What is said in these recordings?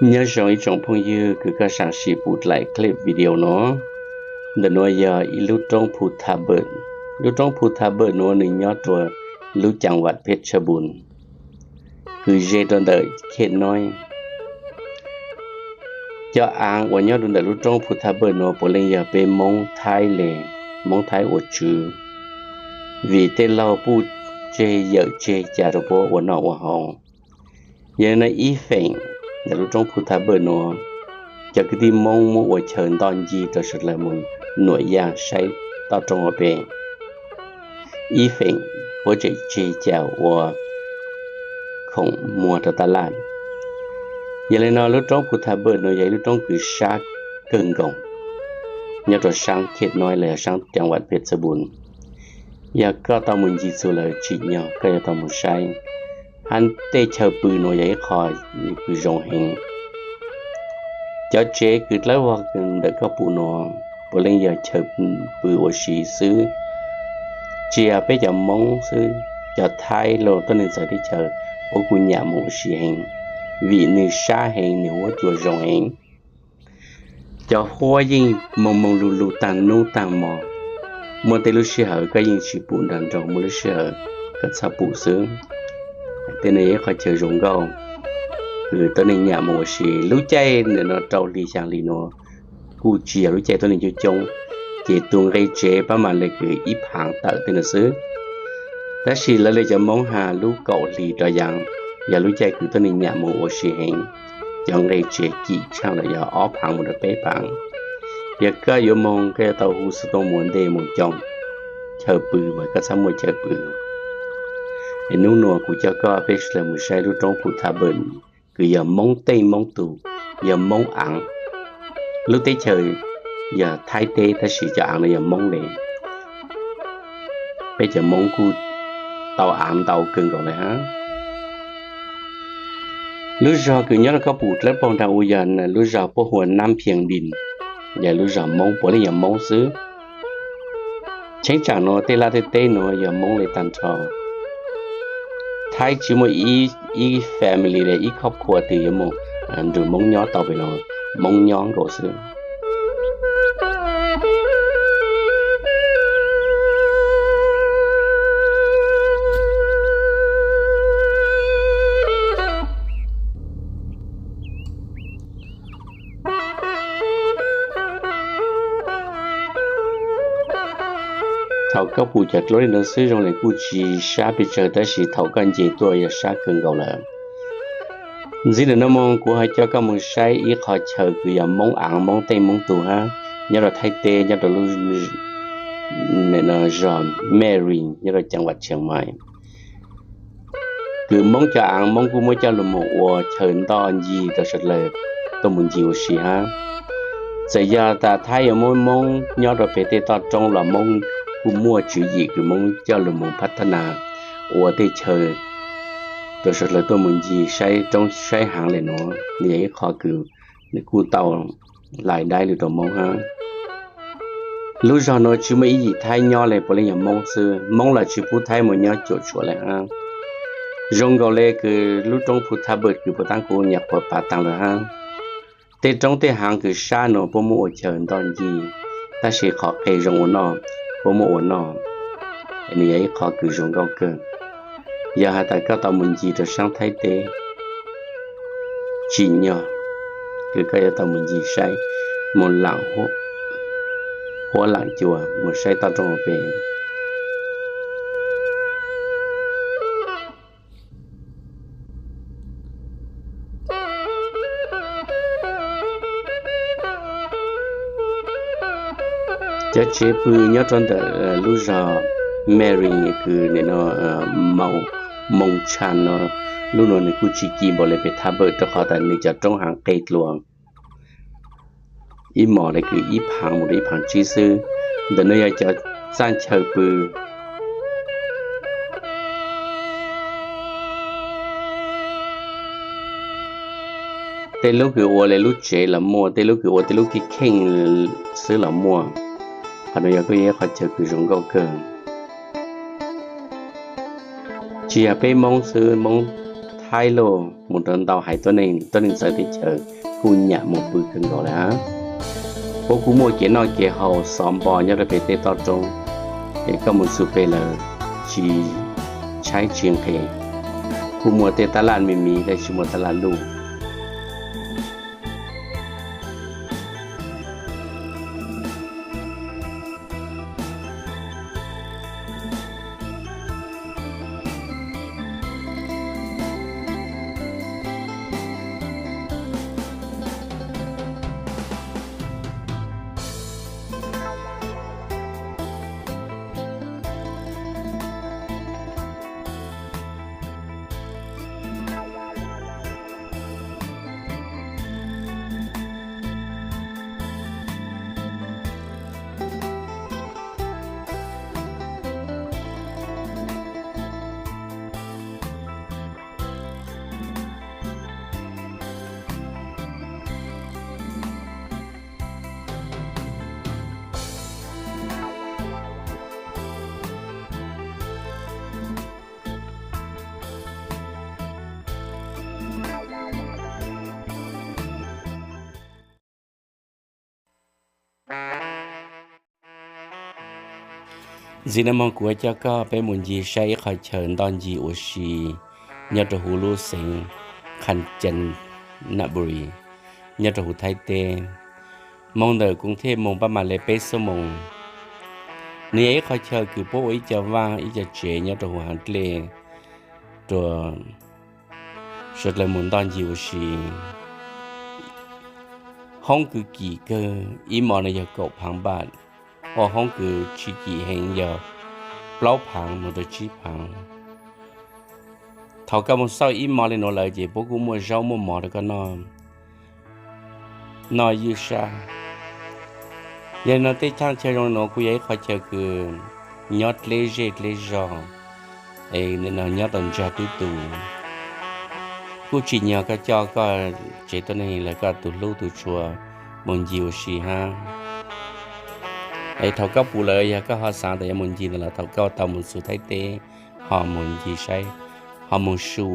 Nyob zoo ib tsoom phooj ywg kws koj sam sim pum dlaim clip video no. Ntawm nuav yog ib lub roob Phu Tha Bawm. Lub roob Phu Tha Bawm nuav nws nyob rua lub caa vam Phet Tshab Npun, kws ze rua ntawm Khej Noib. Cov aav uas nyob rua ntawm lub roob Phu Tha Bawm nuav puav leej yog peb Moob Thaib le, Moob Thaib ua tswv, vim tej laug puj tseg yawm tseg ca rua puab ua noj ua haus. Yog le nuav ib feem ntawm lub roob Phu Tha Bawm nuav, cov kwv tij Moob muab ua chaw ntoj ncig rau sawv dlawg moog nuam yaaj saib toj roob ua peb. Ib feem puab tseem tseg ca ua khoom muag rau taj laj. Yog le nuav lub roob Phu Tha Bawm nuav yog ib lub roob kws sab kawg nkaus nyob rua saab Khej Noib los yog saab caa vam Phet Tshab Npun. Yog koj tau moog ncig txug lawm tsim nyog koj yuav tau moog saib, hab tej chaw pw nuav yog ib qho kws zoo heev. Cov tsev kws dlawb vog ntawm koj pum nuav puav leej yog chaw pw ua si xwb, tsis yog peb cov Moob xwb, cov Thaib los tuab neeg txawv teb chaws puab kuj nyam moog ua si heev, vim nwg sab heev, nwg huab cua zoo heev. Cov huab yeej moog moog lug lug taag nub taag mo, muaj tej lub sij hawm koj yeej tsis pum nraag nroog, muaj lub sij hawm koj txhaj pum xwb. Tej nuav yog ib qhov chaw zoo nkauj kws tuab neeg nyam moog ua si. Lub caij ntawm nuav rau hli xyaa hli nuav kuj tsis yog lub caij tuab neeg coob coob, ces tus nqe tsev pab mas le kws ib phaav tawm tej nuav xwb. Tab sis lawv le cov Moob has lub kaum hli rau yaav yog lub caij kws tuab neeg nyam moog ua si heev, cov nqe tsev kim tshaaj los yog ob phaav moog rua peb phaav. Yog koj yuav moog koj yuav tau hu xov tooj moog ntej moog coj chaw pw mas koj txhaj muaj chaw pw. Es nub nuav kuv coj koj peb sawv dlawg moog saib lub roob Phu Tha Bawm kws yog Moob tej Moob tug, yog Moob aav. Lub teb chaws yog Thaib teb tab sis cov aav nuav yog Moob le. Peb cov Moob kuj tau aav ntau kawg nkaus le hab. Lub zog kws nyob rua koj pum dlawb paug nraag u yog lub zog puab hu ua Nab Phiaj Lis, yog lub zog Moob, puav leej yog Moob xwb. Cheeb tsam nuav tej laj tej teb nuav yog Moob le taag nrho. Thaib tsis muaj ib family le ib khob khua twg yuav moog nrug Moob nyob tau pem nuav, Moob nyob nkaus xwb. Thaum koj pum cov dluab le nuav xwb zoo le kuj tsis sab pes tsawg, tab sis thaum koj nce tuaj yog sab kawg nkaus lawm. Ntxiv ntawm nuav moog kuv ho coj koj moog saib ib qho chaw kws yog Moob aav, Moob tej Moob tug hab, nyob rua Thaib teb, nyob rua lub zog Mary nyob rua caa vam Tsheej Maim. Kws Moob cov aav Moob kuj muab coj lug moog ua chaw ntoj ncig rua sawv dlawg tuaj moog ncig ua si hab. Txawm yog tas Thaib yuav muab Moob nyob rua peg tej toj roob los Moob kuj muaj tswv yim kws Moob coj lug moog phab thab nas ua tej chaw rua sawv dlawg tuaj moog ncig saib roob saib haav le nuav. Nws yog ib qho kws nws kuj tau lais daib lug rua Moob hab. Lub zog nuav tsis muaj ib yim Thaib nyob le, puav leej yog Moob xwb. Moob los tsis pub Thaib moog nyob cuam tshuam le hab. Zoo nkaus le kws lub roob Phu Tha Bawm kws puag ta kuv nyam qhuav pav taag lawm hab. Tej roob tej haav kws sab nuav puab muab ua chaw ntoj ncig, tab sis qhov qe zoo ua noj puab muab ua noj. Nws yog ib qho kws zoo nkauj kawg. Yog has tas koj tau moog ncig rua saab Thaib teb, tsim nyog kws koj yuav tau moog ncig saib, moog laam huab laam cua moog saib toj roob ua peg. Cov tsev pw nyob rua ntawm lub zog Mary kws nim no Mount Chan no, lub nuav nws kuj tsis ci npaum le peg Tha Bawm rua qhov tas nws cov roob haav qe dlua, ib mos le kws ib phaav moog rua ib phaav tsib xwb. Ntawm nuav yog cov txaj chaw pw. Tej lub kws ua le lub tsev los muaj, tej lub kws ua tej lub kheej kheej xwb los muaj. Qhov nuav yog kuj yog ib qhov chaw kws zoo nkauj kawg. Tsis yog peb Moob xwb, Moob Thaib los mus rau ntau haiv tuab neeg, tuab neeg txawv teb chaws kuj nyam mus pw kawg nkaus lawm hab. Puab kuj muaj kev noj kev haus xov npo nyob rau pem tej toj roob, es koj mus txug pem lawm tsis tshaib tsis nqhis. Kuj muaj tej tab laj me me tab sis tsis muaj tab laj luj. Ntxiv no moog kuv coj koj peb mus ncig saib ib qhov chaw ntoj ncig ua si nyob rau huv lub xeev Kanchanaburi, nyob rau huv Thaib teb, moog ntawm Koos Thej moog pab mam le peb xuab moos. Nws yog ib qhov chaw kws puab ua ib co vaaj ib co tsev nyob rau huv haav dlej rua suav dlawg moog ntoj ncig ua si. Hoob kws kim kawg ib mos no yog kaum phaav npaj, ua hoob kws tsis kim heev yog plaub phaav moog rua tsib phaav. Thaum koj moog xauj ib mos le nuav lawm ces puab kuj muaj zaub muaj mov rua koj noj, noj ywj sab. Yog li no tej thaaj chaw zoo le nuav kuj yog ib qhov chaw kws nyob dleb zej dleb zog, es nyob tau ntsag tub tug. Kuj tsim nyog koj coj koj tsev tuab neeg los koj tug hlub tug tshua moog ncig ua si hab. Es thaum koj pum lawm yog koj ho xaav tas yuav moog ncig ntawd los thaum koj tau moog txug Thaib teb ho moog ncig saib, ho moog su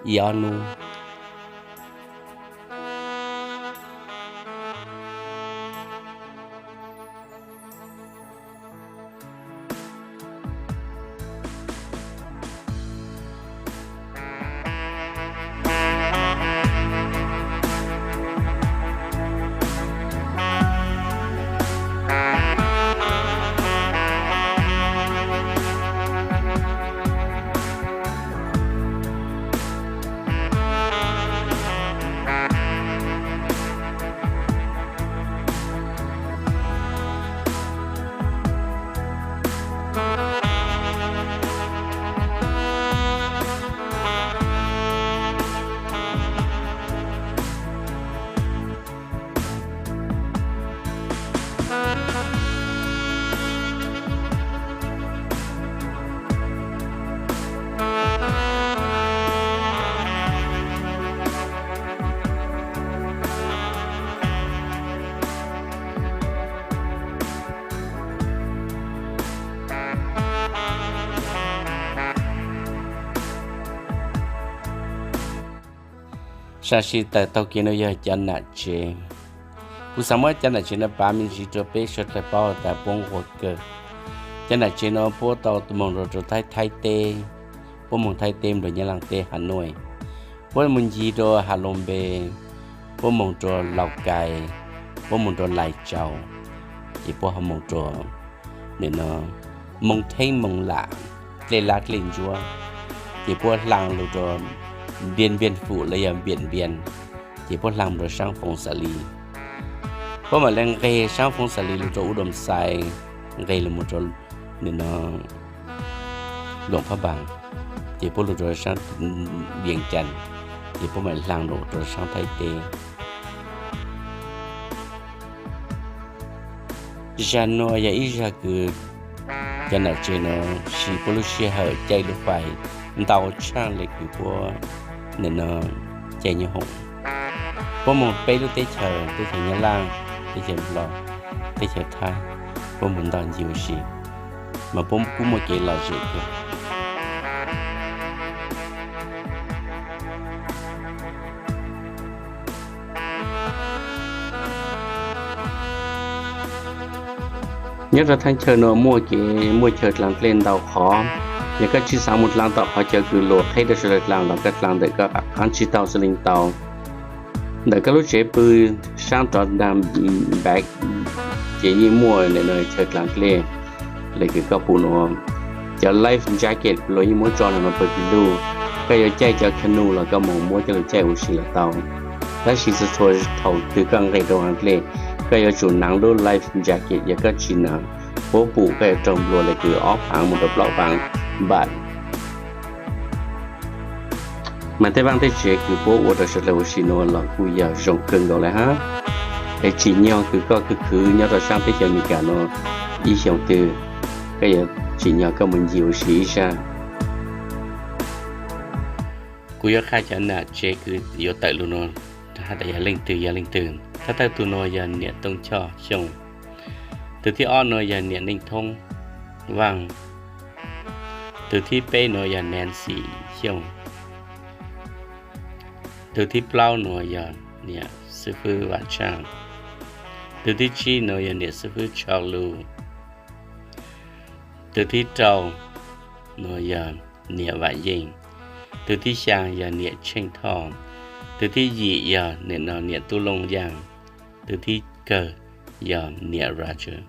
ib ob nub. Sam sim tawm taug kev no yog cov nam tsev. Kuv xav muab cov nam tsev no pav me ntsis rua peb suav dlawg paub tas puab nquag kawg. Cov nam tsev no puab tau moog rua, rua Thaib, Thaib teb, puab moog Thaib teb, moog rua Nyab Laaj teb, Has Nuj, puab moog ncig rua Has Loo Npe, puab moog rua Laus Kais, puab moog rua Lais Tsaus, ces puab ho moog rua, nim no, Moos Theeb Moos Lam, dlej lab dlej ntsuab, ces puab hlaang lug rua Npias Npias Fum los yog Npias Npias, ces puab hlaang moog rua saab Foos Xas Lis. Puab mam le nqeg saab Foos Xas Lis lug rua Ub Doom Xais, nqeg lug moog rua, nim no, Luam Phab Npaas, ces puab lug rua saab Vias Cas, ces puab mam hlaang lug rua saab Thaib teb. Zag nuav yog ib zag kws cov nam tsev nuav siv puab lub sij hawm caij lub fais ntau tshaaj le kws puab, nim no, caij nyob hoom. Puab moog peb lub teb chaws, teb chaws Nyab Laaj, teb chaws Nplog, teb chaws Thaib, puab moog ntoj ncig ua si, mas puab kuj muaj kev lom zem kawg. Nyob rau thaj chaw no muaj kev muaj chaw dlaa dlej ntau qhov. Yog koj tsis xaav mus dlaa tom qhov chaw kws luas qheb rau sawv daws dlaa los koj dlaa ntawm koj qaab tsib taug xwb leej tau. Ntawm koj lub tsev pw saab rov nraag back ces yeej muaj chaw dlaa dlej le kws koj pum nuav. Cov life jacket luas yeej muab tso nraag nuav pawg kws luj. Koj yuav caij cov canoe los koj moog muab coj lug caij ua si los tau. Tab sis txhua txhua thaum twg koj nqes rau haav dlej, koj yuav tsum naav lub life jacket, yog koj tsis naav, puab pum koj yuav raug nplua le kws ob phaav mus rau plaub phaav npam. Mas tej vaaj tej tsev kws puab ua rau sawv dlawg ua si nuav los kuj yog zoo kawg nkaus le hab. Es tsim nyog kws koj khwv khwv nyob rau saab teb chaws Amelikas nuav ib xyoos twg, koj yuav tsim nyog koj mus ncig ua si ib zag. Kuv yuav qha cov nam tsev kws yuav tawm lug nuav has tas yog leej twg yog leej twg. Thawj thawj tug nuav yog niam Tooj Choj Xyooj. Tug thib ob nuav yog niam Neej Thoob Vaaj. Tug thib peb nuav yog Nancy Xyooj. Tug thib plaub nuav yog niam xib fwb Vam Tshaaj. Tug thib tsib nuav yog niam xib fwb Tshoj Lug. Tug thib rau nuav yog niam Vam Yeej. Tug thib xyaa yog niam Tsheej Thoj. Tug thib yim yog niam no niam Tub Looj Yaaj. Tug thib kawg yog niam Roger.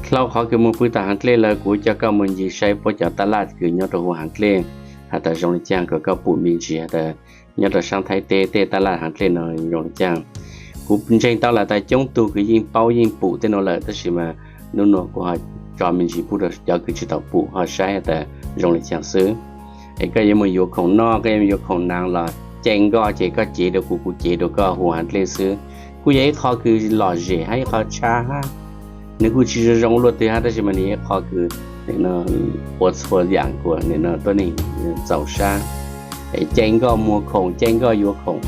Dlhau qhov kws moog pw tom haav dlej lawm, kuv coj koj moog ncig saib puab cov taj laj kws nyob rau huv haav dlej has tas zoo le caag, kom koj pum me ntsis has tas nyob rau saab Thaib teb tej taj laj haav dlej no zoo le caag. Kuv ntseeg tau lawm tas coob tug kws yeej paub yeej pum tej nuav lawm, tab sis mas nub nuav kuv ho tso me ntsis pub rau cov kws tsis tau pum ho saib has tas zoo le caag xwb. Es koj yuav mus yuav khoom noj, koj yuav mus yuav khoom naav los caij nkoj ces koj cev rau kuv, kuv cev rau koj huv haav dlej xwb. Kuj yog ib qho kws lom zem hab ib qho tshab hab. Nwg kuj tsis zoo zoo luaj twg hab, tab sis mas nwg yog ib qho kws ua txhua yaam kuas nwg no tuab neeg txaus sab. Caij nkoj muag khoom, caij nkoj yuav khoom.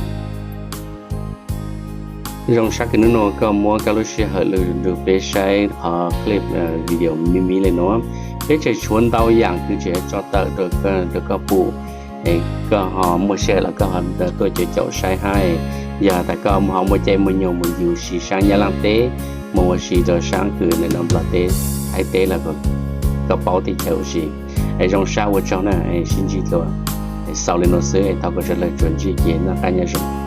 Zoo sab kws nub nuav koj muab koj lub sij hawm lug nrug peb saib qhov clip video me me le nuav. Peb tseem tshuav ntau yaam kws tseem tso tawm rau koj pum. Koj ho muaj sij hawm los koj ho tuaj caum caum saib hab. Yog tas koj ho muaj caij muaj nyoog mus ncig ua si saab Nyab Laaj teb, mus ua si rau saab kws le nuav Nplog teb, Thaib teb los koj paub teb chaws ua si. Es zoo sab ua tsaug na, sib ntsib dlua. Xaus le nuav xwb, thov kom sawv dlawg tsuas ntsib kev noj qab nyob zoo.